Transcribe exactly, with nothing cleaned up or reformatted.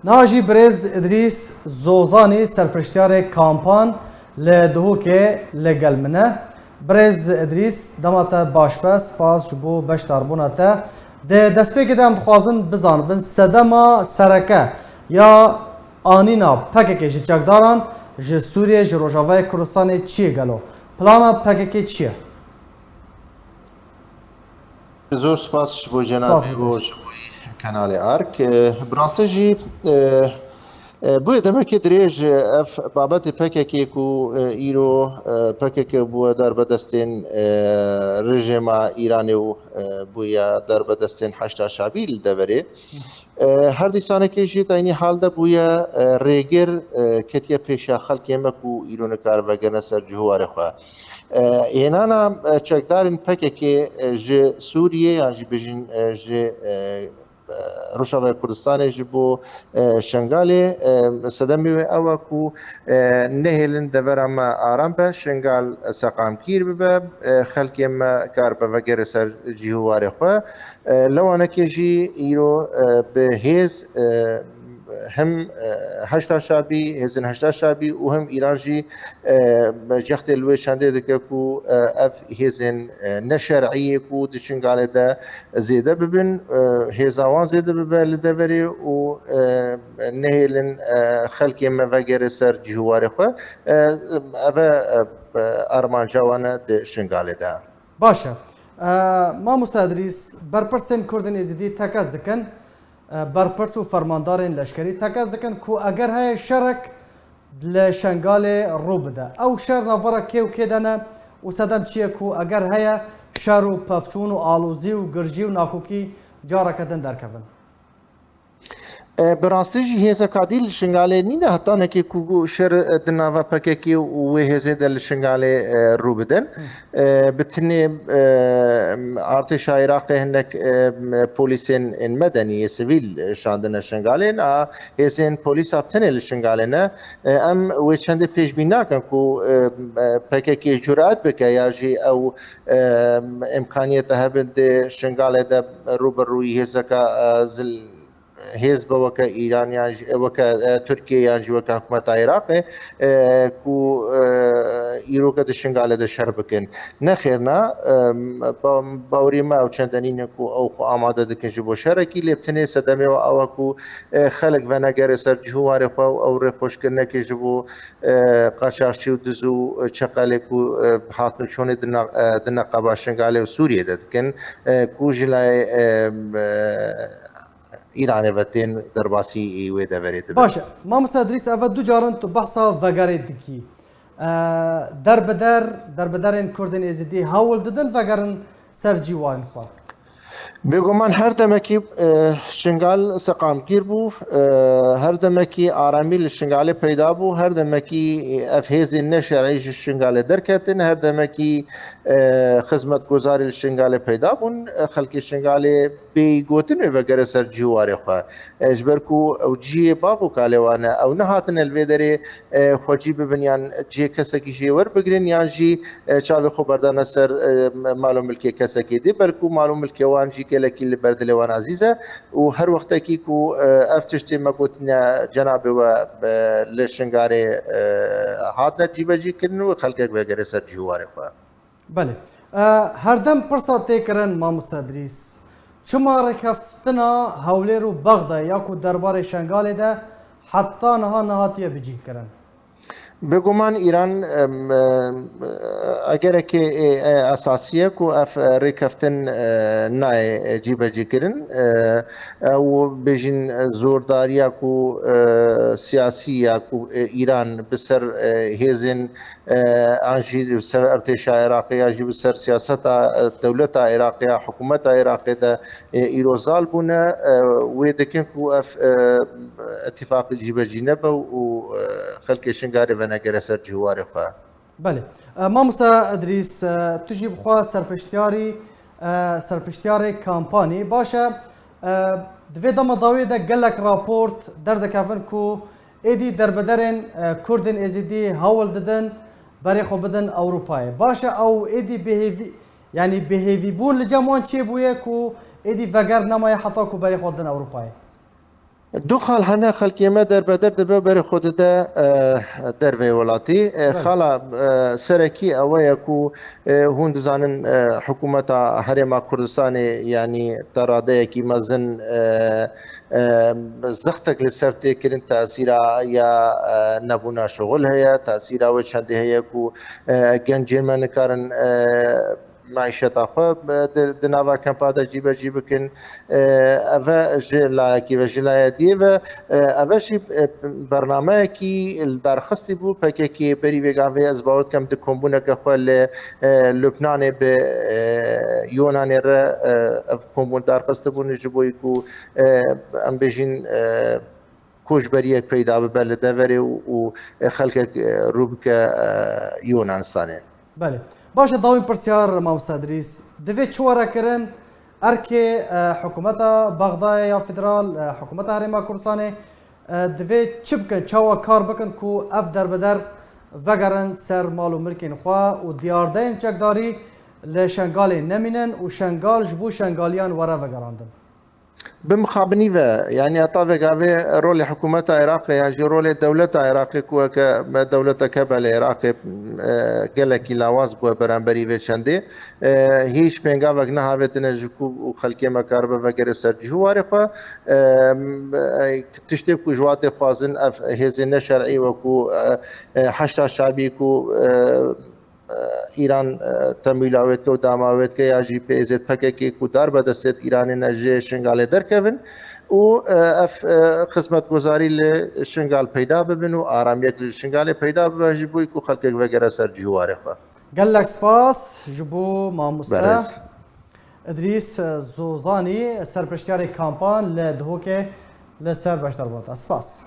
Niha jî birêz Îdrîs Zozanî, serpiştiyarê kampan li Duhokê, li gel min e. Birêz Îdrîs, dema te baş be, spas ji bo beşdarbûna te. Di destpêkê de em dixwazin bizanibin sedema sereke ya anîna P K K ji çekdaran ji Sûriyê, ji Rojavayê Kurdistanê çi ye gelo? Plana P K K çi ye? Zor spas ji bo cenabê û ji bo kanalê Ark. Bi rastî jî bûye demekê dirêj ev babetê P K K ku îro P K K bûye darbedestên rejêma Îranê û bûye darbedestên Heşda Şabî li deverê. Her dîsanekê jî teynî hal de bûye rêgir ketiye pêşiya xelkê me ku îro nikare vegerine ser cihûwarê xwe. Hênana çekdarên P K K ji Sûriyê yan jî bêjin ji Rojavayê Kurdistanê ji bo Şengalê sedemê wê ew e ku nehêlin devera me aram be, Şengal seqamgîr bibe, xelkê me karibe vegere ser cihûwarê xwe. Lewanekê jî îro bi hêz him Heşda Şabî, hêzên Heşda Şabî û him Îran jî cextê li wê çendê dike ku ev hêzên neşer'î yê ku di Şingalê de zêde bibin, hêza wan zêde bibe li deverê û nehêlin xelkê me vegere ser cihûwarê xwe. Ev e armanca wan e di Şingalê de. Baş e. Mamosta Îdrîs, berpirsên Kurdên Êzidî tekez dikin, berpirs û fermandarên leşkerî tekez dikin ku eger heye şerek li Şengalê rû bide, ew şer navbera kê û kê de ne û sedem çi ye ku eger heye şer û pevçûn û alozî û girjî û nakokî careke din derkevin? E, bi rastî jî hêzeka dî li Şingalê nîne, hetanekê ku şer, e, di nava P K K û wê hêzê de li Şingalê, e, rû bidin. E, bi tinê, e, artêşa Iraqê hinek, e, polîsên ên medenî yê sivîl şandine Şingalê. Niha hêzên polîsa tenê li Şingalê ne. E, em wê çendê pêşbîn nakin ku, e, e, P K K curet bike ya jî ew, e, îmkaniyete hebin di Şingalê de rû bi rûyî hêzeka, e, zil hêz be weke Îran yan jî weke, e, Tirkiye yan jî weke hikûmeta Iraqê, e, ku, e, îroke di Şingalê de şer bikin. Nexêr na, e, ba-, bawerî me ew çende nîne ku ew xwe amade dikin ji bo şerekî, lê bi tenê sedemê we ew e ku, e, xelk venegere ser cihûwarê xwe û ew rêxweşkirinekê ji bo, e, qaçaxçî û diz û çeqelê ku, e, hatin û çûnê di na-, e, di neqeba Şingalê û Sûriyê de dikin, e, ku ji layê, e, e, Îranê ve tên derbasî wê deverê dibin. Baş e. Mamosta Îdrîs, eve du carin tu behsa vegerê dikî. E, derbider, derbiderên Kurdên Êzidî hewl didin vegerin ser cîwarên xwe? Bêguman her demekî, e, Şingal seqamgîr bû, e, her demekî aramî li Şingalê peyda bû, her demekî ev hêzên neşerî ji Şingalê derketin, her demekî, e, xizmetguzarî li Şingalê peyda bûn, e, xelkê Şingalê bêyî gotinê vegere ser cîwarê xwe. E, ji ber ku ew cihê bav û kalê wan e, ew nehatine li vê derê, e, xwecî bibin yan cihê kesekî jê werbigirin yan jî, e, çavê xwe berdane ser, e, mal û milkê kesekê dî. Belku mal û milkê wan jî gelekî li ber dilê wan ezîz e û her wextekî ku, e, ev tiştê me gotine cenabê we, e, li Şingalê, e, hatine cîbecîkirin û xelkek vegere ser cîwarê xwe. Belê. E, herdem pirsa tê kirin, Mamoste Îdrîs. Çima rêkeftina Hewlêr û Bexdayê ya ku derbarê Şengalê de heta niha nehatiye bicihkirin? Bêguman Îran, em, em, egerekê ê, ê esasî ye ku ev, e, rêkeftin, e, nayê, e, cîbecîkirin. E, ew bêjin, e, zordariya ku, e, siyasî ya ku, e, Îran bi ser, e, hêzên e, an jî bi ser artêşa Iraqê ya jî bi ser siyaseta, e, dewleta Iraqê ya hikûmeta Iraqê de, e, îro zal bûne, e, wê dikin ku ev, e, îtîfaqî cîbecî nebe û, e, xelkê Şingalê venegere ser cîwarê xwe. Belê. E, Mamosta Îdrîs, e, tu jî bi xwe serpiştiyarî, e, serpiştiyarê kampanî. Baş e, e, di vê dema dawiyê de gelek raport derdikevin ku Êdî derbederên, e, Kurdên Êzidî hewl didin berê xwe bidin Ewropayê. Baş e, ew êdî bêhêvî, yanî bêhêvîbûn li cem wan çêbûye ku êdî veger nemaye heta ku berê xwe didin Ewropayê? Du xal hene, xelkê me derbeder dibe, berê xwe dide, e, derveyê welatî. E, Belê. Xala, e, serekî ewe ye ku, e, hûn dizanin, e, hikûmeta Herêma Kurdistanê, yanî te radeyekî mezin, e, e, zextek li ser tê kirin, tesîra ya, e, nebûna şixul heye, tesîra wê çendê heye ku, e, gencên me nikarin, e, maîşeta xwe, e, di, di nava kempa de cîbecî bikin. E, eve ji layekî ve, ji laye diyê ve, e, eve jî, e, bernameyekî li dar xistî bû. P K K berî vê gavê, ez bawer dikim, di kombûneke xwe li, e, Lubnanê bi, e, Yunanê re, e, ev kombûn dar xistibûn ji bo ku, e, em bêjin, e, koçberiyek peyda bibe li deverê û, û xelkek, e, rû bike, e, Yunanistanê. Belê. Baş e, dawîn pirsyar, mamoste Edrîs. Divê çi were kirin? Erkê, e, hikûmeta Bexdayê ya federal, e, hikûmeta Herêma Kurdistanê, e, divê çi bikin, çawa kar bikin ku ev derbeder vegerin ser mal û milkên xwe û diyardeyên çekdarî li Şengalê nemînin û Şengal ji bo Şengaliyan were vegerandin? Bi mixabinî ve, yanî heta vê gavê rolê hikûmeta Iraqê yan jî rolê dewleta Iraqê ku weke me dewleteke belê Iraqê, e, gelekî lawaz bûye beramberî vê çendê. E, hîç pêngavek nehavêtine ji ku û xelkê me karibe vegere ser cih û warê xwe. E, e, tiştê ku ji watê xwazin ev hêzên neşer'î wekû, e, e, Heşda Şabî ku, e, e, Îran, e, temwîla wê dike û dama wê dike, ya jî P Y D'ê, P K K ku dar be destê Îranê ne, ji Şingalê derkevin û, e, ev, e, xizmetgozarî li Şingal peyda bibin û aramiyek li Şingalê peyda bibe ji bo ku xelkek vegere ser cih û warê xwe. Gelek spas ji bo mamoste Berêz. Idrîs Zozanî, serpiştiyarê kampan li Duhokê li ser beşdarbûna te. Spas.